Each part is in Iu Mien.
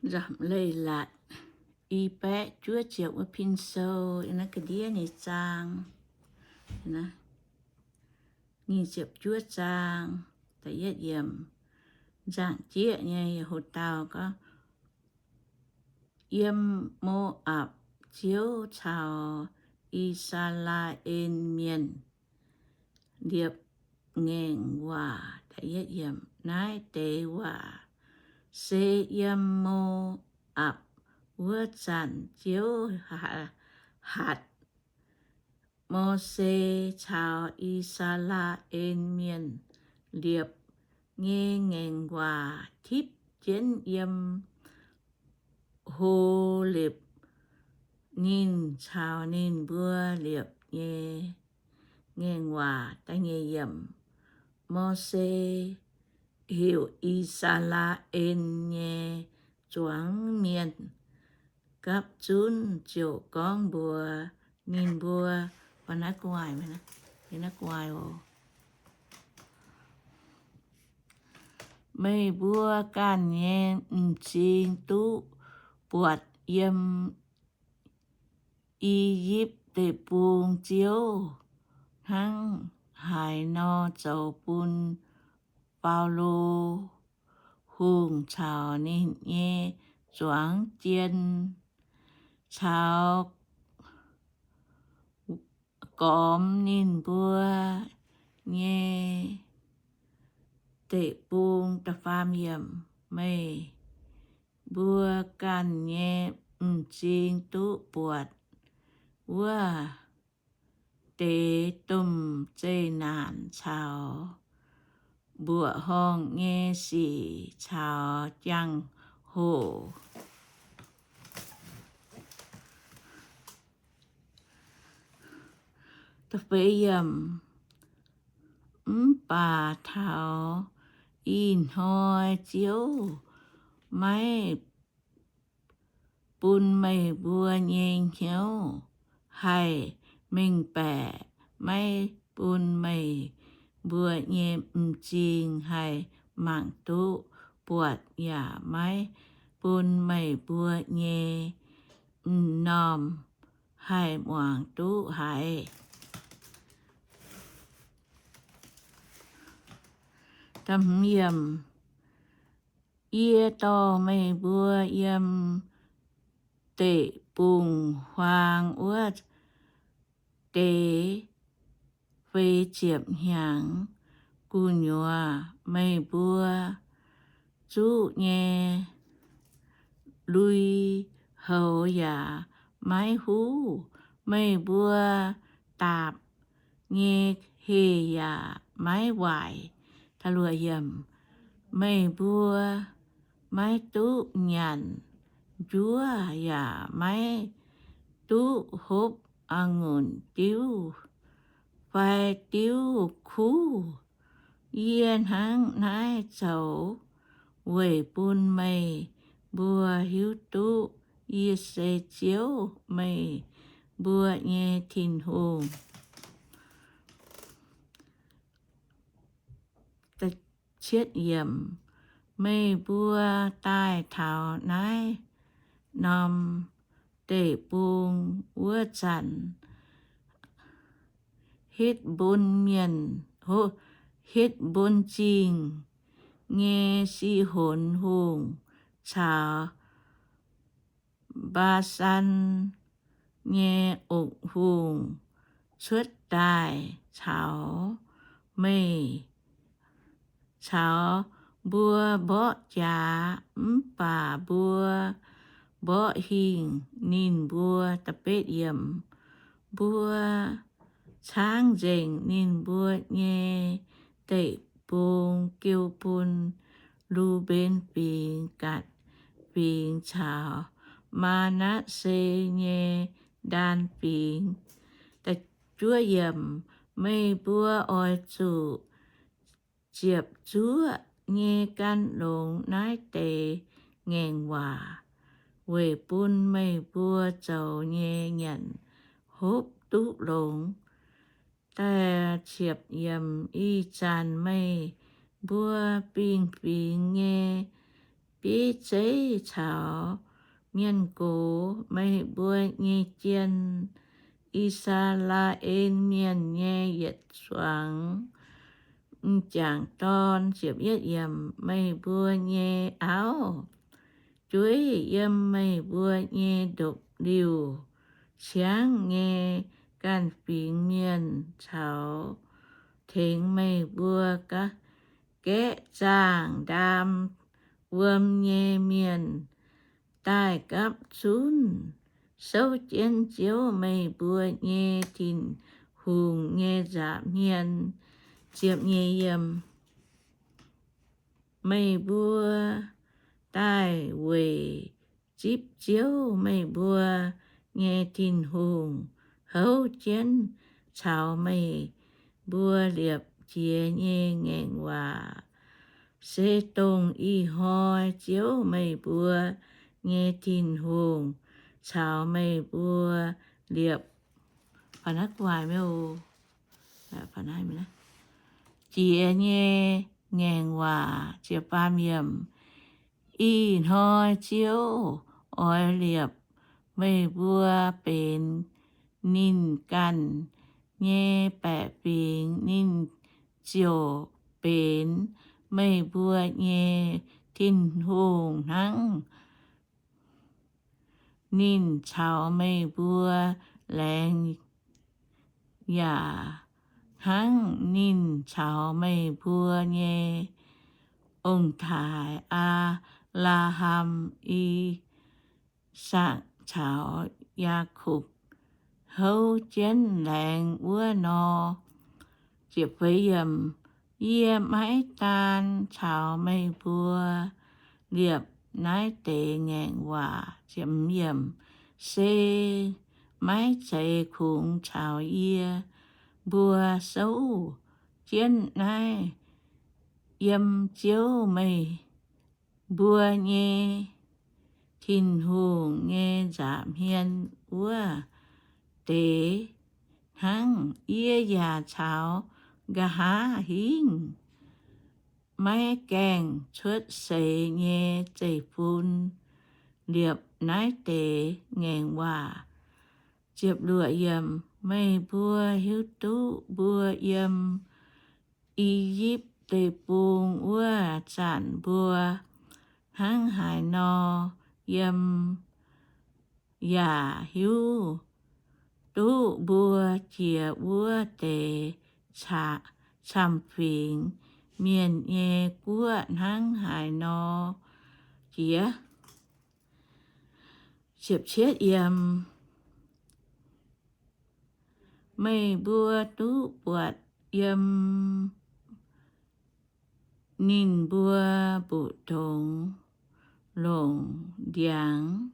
Nzamc Leiz-Latc i baeqv juov ziepc wuov pin sou, naaiv ga'ndiev nyei zaang, nyic ziepc juov zaang, da'yietv yiemc. Nzangc jieqv nyei hoc dauh gorngv, Yiem Mo^apc Ziouv caux I^saa^laa^en Mienh liepc ngaengc waac. Naaiv deix waac se yiem Mo^apc wuov zanc Ziouv hatc Mose caux I^saa^laa^en Mienh liepc nyei ngaengc waac tipv jienv yiem Holepc. Ninh caux ninh mbuo liepc nyei ngaengc waac. Mose heuc I^saa^laa^en nyei zuangx mienh gapv zunv ziouc gorngv mbuox ninh mbuo, Meih mbuo ganh nyei m'zing duqv buatc yiem I^yipv Deic-Bung Ziouv hnangv haaix nor zoux bun Faalo Hungh caux ninh nyei zuangx jien, caux gormx ninh mbuo nyei deic-bung. Meih mbuo ganh nyei m'zing duqv buatc wuov deix domh zeqc naanc caux mbuoqc horngh nyei sic caux jangx hoc. Mv baac taux ih hnoi Ziouv maiv bun meih mbuo nyei hnyouv haih mengh baeqc, maiv bun meih mbuo nyei m'zing haih mangc duqv buatc, yaac maiv bun meih mbuo nyei m'normh haih muangx duqv haiz. Yie dorh meih mbuo yiem deic-bung-huaang wuov deix feix ziepc hnyangx gu'nyuoz, meih mbuo zuqv nyei lui-houx yaac maiv huv, meih mbuo daapc nyei heh yaac maiv waaic. Meih mbuo maiv duqv nyanc njuov yaac maiv duqv hopv a'ngunc diuv fai diuv kuv. Yie hnangv naaiv zoux weic bun meih mbuo hiuv duqv yie se Ziouv, meih mbuo nyei Tin-Hungh. Meih mbuo daaih taux naaiv norm deic-bung wuov zanc, Hetv^mbon Mienh, Hetv^mbon Zingh nyei Si^honx Hungh caux Mbaa^san nyei Ong Hungh cuotv daaih caux meih, caux mbuo mborqv jaax, mv baac mbuo mborqv hingh ninh mbuo. Mbuo caangv nzengc ninh mbuo nyei deic-bung jiu bun Lu^mben Fingx, Gaatc Fingx caux Maa^natv^se nyei Ndaan Fingx. Meih mbuo oix zuqc ziepc zuoqv nyei gan longx naaiv deix ngaengc waac, weic bun meih mbuo zoux nyei nyanc hopv duqv longx. Da'ciepc yiemc. Ih zanc meih mbuo fingx-fingx nyei bieiv zeiv caux mienh gox, meih mbuo nyei jien, I^saa^laa^en Mienh nyei yietc zuangx m'jangc dorn. Meih mbuo nyei auv-jueiv yiem meih mbuo nyei ndopv-liuh ciangv nyei ganh fingx mienh caux tengx meih mbuo gaeqv zaangh ndaam wuom nyei mienh daaih gapv zunv souv jienv Ziouv, meih mbuo nyei Tin-Hungh nyei nza'hmien. Meih mbuo daaih weic zipv Ziouv, meih mbuo nyei Tin-Hungh, houv jienv caux meih mbuo liepc jiez nyei ngaengc waac, se dongh ih hnoi Ziouv, meih mbuo nyei Tin-Hungh, caux meih mbuo liepc jiez nyei ngaengc waac. Ih hnoi Ziouv oix liepc meih mbuo benx ninh ganh nyei baeqc fingx, ninh ziouc benx meih mbuo nyei Tin-Hungh hnangv ninh caux meih mbuo laengz, yaac hnangv ninh caux meih mbuo nyei ong-taaix, Apc^laa^ham, I^sakc caux Yaakopv houv jienv laengz wuov nor. Yie maiv daan caux meih mbuo liepc naaiv deix ngaengc waac, se maiv zeiz kungx caux yie mbuo souv jienv naaiv yiem Ziouv, meih mbuo nyei Tin-Hungh nyei nza'hmien wuov deix hnangv. Yie yaac caux nqa'haav hingv maiv gaengh cuotv seix nyei zeiv-fun liepc naaiv deix ngaengc waac. Meih mbuo hiuv duqv mbuo yiem I^yipv Deic-Bung wuov zanc mbuo hnangv haaix nor yiem, yaac hiuv duqv mbuo jiex wuov deix camv-fingx mienh nyei guoqv hnangv haaix nor jiex. Meih mbuo duqv buatc yiem ninh mbuo mbu'ndongx longc ndiangx,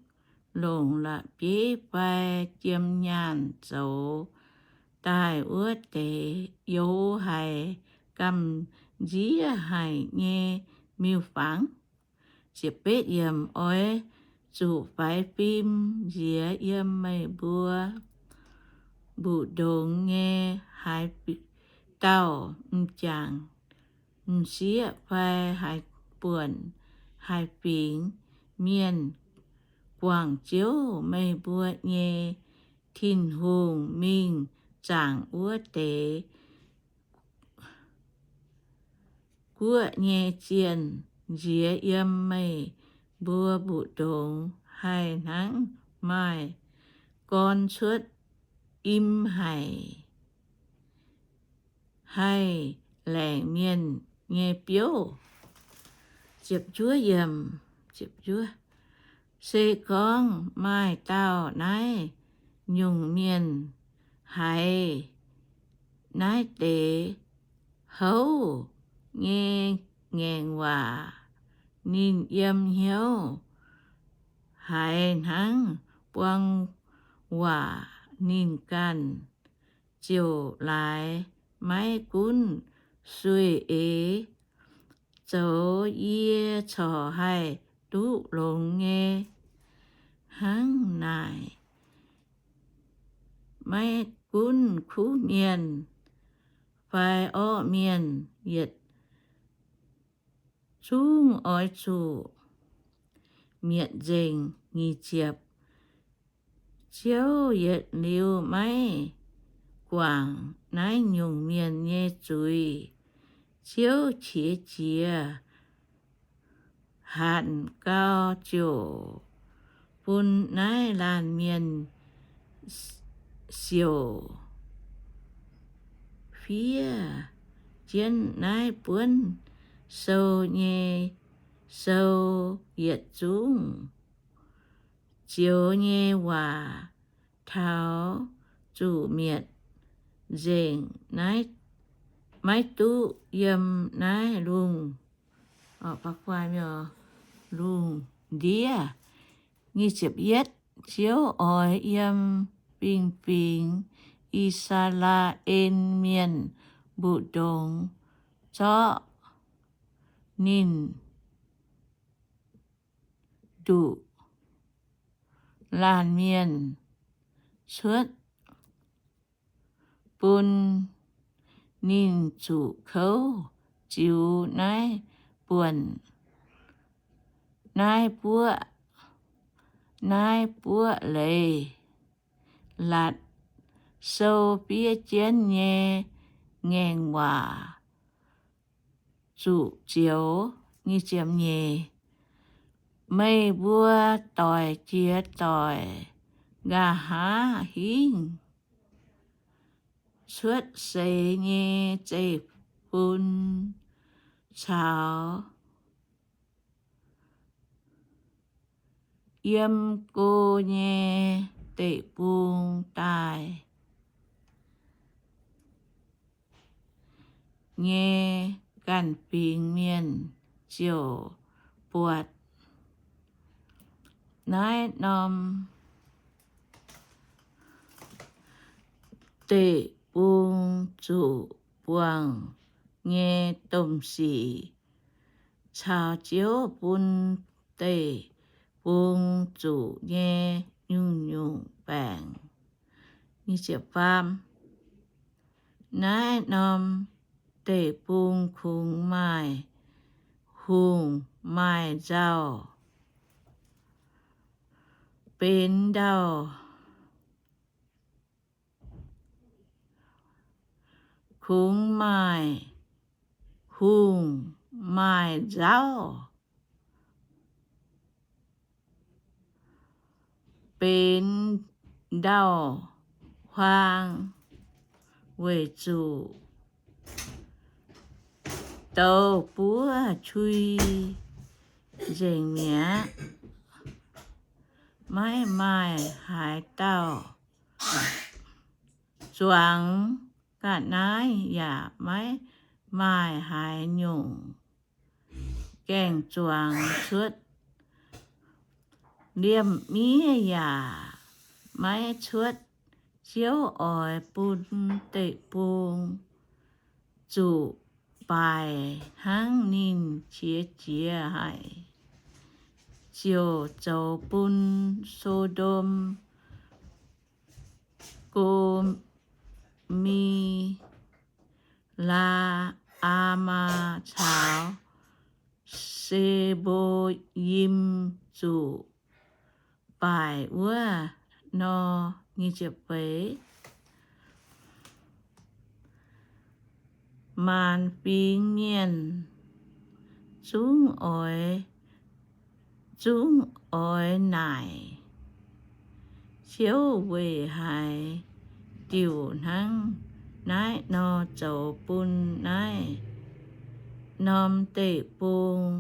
longc la'bieiv fai jiem nyaanh zoux daaih wuov deix, youz haic, gamh nziev haic nyei miuc-fangx. Oix zuqc faix fim nziex yiem meih mbuo mbu'ndongx nyei haaix dauh m'jangc m'sieqv fai haaix buonc haaix fingx mienh guangc Ziouv, meih mbuo nyei Tin-Hungh, mingh zaangc wuov deix guoqv nyei zienh, nziex yiem meih mbuo mbu'ndongx haih hnangv maaih gorn cuotv im haic, haih laengc mienh nyei biouv. Se gorngv maaih dauh naaiv nyungc mienh haiz naaiv deix houv nyei ngaengc waac, ninh yiem hnyouv haiz hnangv buang waac, ninh ganh ziouc laaix, maiv gunv sueih eix zoux, yie corc haih duqv longx nyei. Hnangv naaic, maiv gunv kuv mienh fai orqv mienh, yietc zungv oix zuqc mietc nzengc. Nyic ziepc. Ziouv yietc liuz maiv guangc naaiv nyungc mienh nyei zuiz. Ziouv qiex jiez hanc gau ziouc bun naaiv laanh mienh siouc fiev jienv naaiv buonv sou nyei sou yietc zungv zioux nyei waac taux zuqc mietc nzengc, maiv duqv yiem naaiv lungh, lungh ndiev. Ziouv oix yiem fingx-fingx I^saa^laa^en Mienh mbu'ndongx zorqv ninh nduqc laanh mienh cuotv, bun ninh zuqc kouv ziux naaiv buonc, naaiv buoqv, naaiv buoqv leiz latc sou fiev jienv nyei ngaengc waac zuqc zioux. Nyeic. Meih mbuo doic jiex doic nqa'haav hingv cuotv seix nyei zeiv-fun caux yiem go nyei deic-bung daaih nyei ganh fingx mienh ziouc buatc naaiv norm deic-bung zuqc buangh nyei domh sic caux Ziouv bun deic-bung zuqc nyei nyungc-nyungc baengc. Naaiv norm deic-bung kungx maaih hungh maaih nzauh, benx ndau, kungx maaih hungh maaih nzauh, benx ndau-huaang, weic zuqc douz buov qui nzengc mi'aqv. Maiv maaih haaix dauh zuangx ga'naaiv yaac maiv maaih haaix nyungc gaengh zuangx cuotv. Liemh miev yaac maiv cuotv. Ziouv oix bun deic-bung zuqc baaic hnangv ninh qiex jiez haic, ziouc zoux bun So^ndom, Go^mi, laa, Aa^maa caux Se^mbo^yim zuqc baaic wuov nor. Maanc fingx mienh zungv oix, zungv oix naaic, Ziouv weic haaix diuc hnangv naaiv nor zoux bun naaiv norm deic-bung?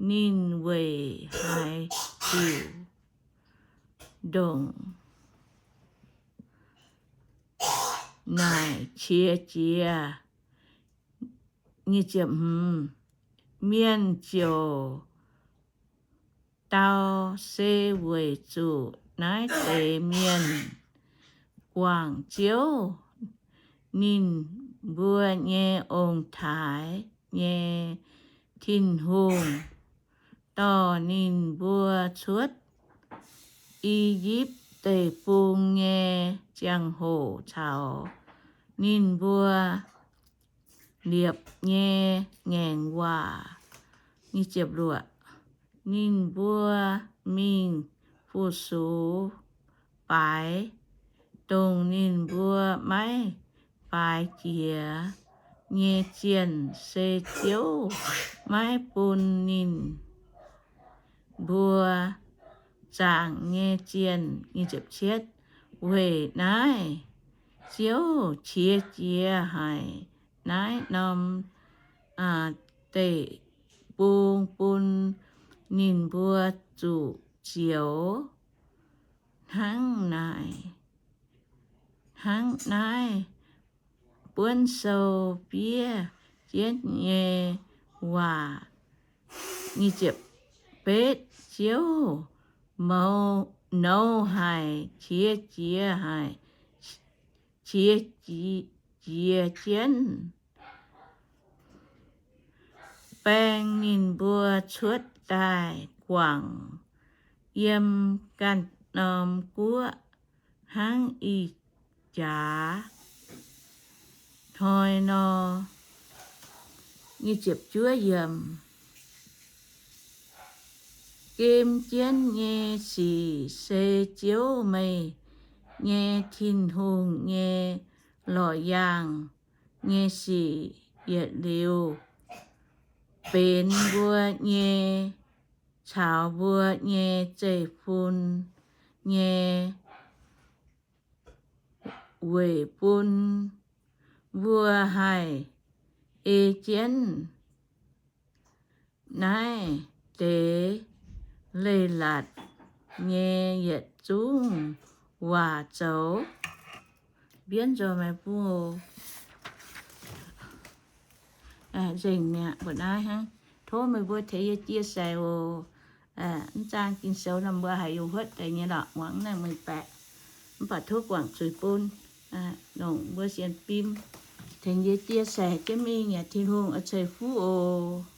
Ninh weic haaix diuc ndongc naaic qiex jiez? Mienh ziouc dau, Se weic zuqc naaiv deix mienh guangc Ziouv, ninh mbuo nyei ong-taaix nyei Tin-Hungh, dorh ninh mbuo cuotv I^yipv Deic-Bung nyei ziangh hoc caux ninh mbuo liepc nyei ngaengc waac. ninh mbuo mingh fu-sux baaix, dongh ninh mbuo maiv baaix jiex nyei zienh, se Ziouv maiv bun ninh mbuo zaangc nyei zienh. Weic naaiv Ziouv qiex jiez haic naaiv norm deic-bung bun ninh mbuo zuqc zioux hnangv naaic, hnangv naaiv buonv sou fiev jienv nyei waac. Betv Ziouv mouz nouz haic, qiex jiez haic, qiex jiez jienv, baeng ninh mbuo cuotv daaih guangc yiem ganh norm guoqv hnangv ih jaax hnoi nor. Gem jienv nyei sic se Ziouv, meih nyei Tin-Hungh, nyei lorqc yaangh nyei sic yietc liuz benx mbuo nyei, caux mbuo nyei zeiv-fun nyei, weic bun mbuo haih ei jienv naaiv deix leiz-latc nyei yietc zungv waac zoux. Mbienv nzoih meih bung oc. Nzengc mi'aqv, mbuo naaiv hnangv. Tov meih mbuo tengx yie chia sẻ oc. Mv zaang Ging-Sou nor mbuo haiz yaac huotv deix nyei lorqc, muangx naaiv mengh baeqc. Mv baac tov guangc zuiz bun longc mbuo sienx fim tengx yie chia sẻ jienv mingh, yaac Tin-Hungh oix ceix fuqv oc.